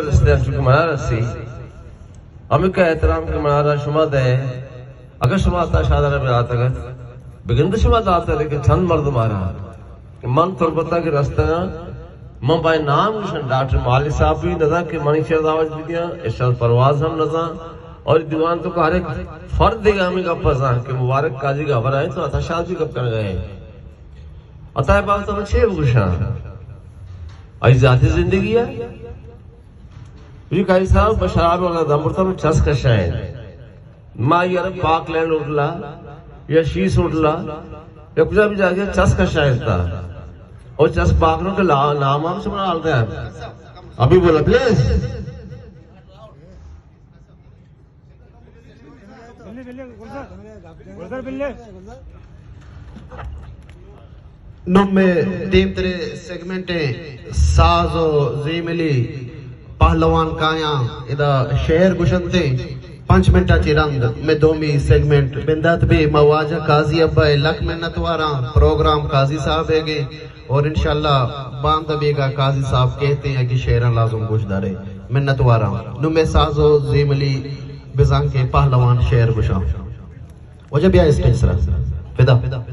رستے ہم چونکہ منا رسی، ہمیں کا احترام کہ منا را شما دے، اگر شما عطا شاد را بہ داتگ ات، بگند شما داتگ، لیکن چند مردم آ رہا کہ من تربتا کہ رستگاں، من بائے نام گشن، ڈاکٹر مالک صاحب بھی نزان کہ منی چیر دعوت بدیاں، ارشاد پرواز ہم نزان، اور دیوان تو ہر ایک فرد دیگا ہمیں گپ زان کہ مبارک قاضی کا خبر آئے تو عطا شاد بھی گپ کرنے گئے۔ عطا بابت ہم چے بگشاں؟ آئی ذاتی زندگی ہے۔ جی قاضی صاحب، بس شراب والا دم برتا میں چس کشائیں۔ ما یار پاک لینڈ ہوٹلا یا شیش ہوٹلا یا کجا بھی جاگے چس کشائیں تا۔ اور چس پاک نو کے لا-، نام آپ سے بنا ڈالتے ہیں۔ ابھی بولا پلیز۔ نوں مئے دیمتریں سیگمنٹ ایں ساز و زیملی، پہلوان کایاں ادا شعر گشنت ایں۔ پنچ منٹاں چی رند مئے دومی سیگمنٹ بندات بی۔ ما واجہ قاضی ابا ء لک منت واراں، پروگرام قاضی صاحب ء گے اور انشاءاللہ باندا بیگا قاضی صاحب کہتے ہیں کہ شعراں لازم گوش دارے۔ منت واراں۔ نوں مئے ساز و زیملی بزاں کہ پہلوان شعر گشاں۔ واجہ بیا اسٹیج سرا۔ فدا۔